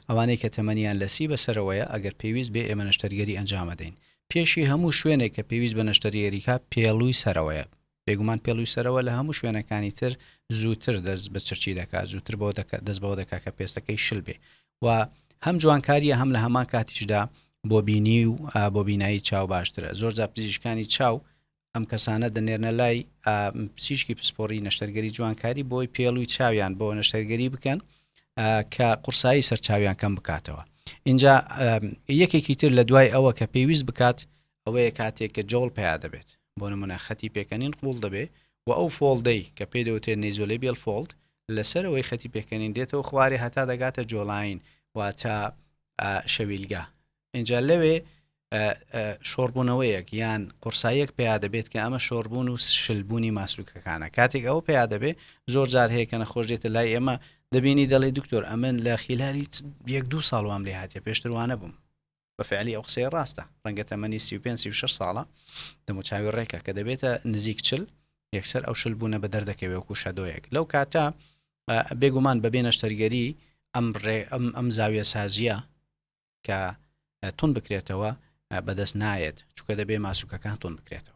ئەوانەی کە تەمەنیان لە سی بەسەرەوەیە ئەگەر پێویست بێ ئێمە نەشتەرگەری ئەنجامەدەین. پێشی هەموو شوێنێک کە پێویست بە نەشتەرگەری کا پێڵووی سەرەوەیە. بێگومان پێڵووی سەرەوە لە هەموو شوێنەکانی تر زووتر دەست بە چرچی دەکات، زووتر بەوە دەکات دەست بەوە دەکات کە پێستەکەی شل بێ و هەم جوانکاریە هەم لە هەمان کاتیشدا بۆ بینی و بۆ بینایی چاو باشترە. زۆرجار پزیشکانی چاو ئەم کەسانە دەنێرنە لای پزیشکی پسپۆڕی نەشتەرگەری جوانکاری بۆی پێڵوی چاویان بۆ نەشتەرگەری بکەن کە قورسایی سەر چاویان کەم بکاتەوە. اینجا یەکێکی تر لە دوای ئەوە کە پێویست بکات ئەوەیە کاتێک کە جۆڵ پیا دەبێت بۆ نمونە خەتی پێکەنین قوڵ دەبێ و ئەو فۆڵدەی کە پێی دەوترێت نەیزۆلێبیەل فۆڵد لەسەرەوەی خەتی پێکەنین دێتەوە خوارێ هەتا دەگاتە جۆڵاین واتە شەویلگە ئینجا لەوێ شۆڕبوونەوەیەک یان قورساییەک پیا دەبێت کە ئەمە شۆڕبوون و شلبوونی ماسولکەکانە کاتێک ئەوە پیا دەبێت زۆر جار هەیە کە نەخۆش دێتە لای ئێمە دەبینی دەڵێ دکتۆر ئەمن لە خیلالی یەک دوو ساڵ وام لێ هاتیە پێشتر وانە بووم بە فعلی ئەو قسەیە ڕاستە ڕەنگە تەمەنی 35 36 ساڵە دەموچاوی ڕێکە کە دەبێتە نزیک چل یەکسەر ئەو شل بوونە بە دەردەکەوێ وەکو شەدۆیەک لەو کاتە بێگومان بەبێ نەشتەرگەری ئەم ڕێ ئەم ئەم زاویە سازیە کە تون بکرێتەوە بەدەست نایەت چونکە دەبێ ماسوکەکان تون بکرێتەوە.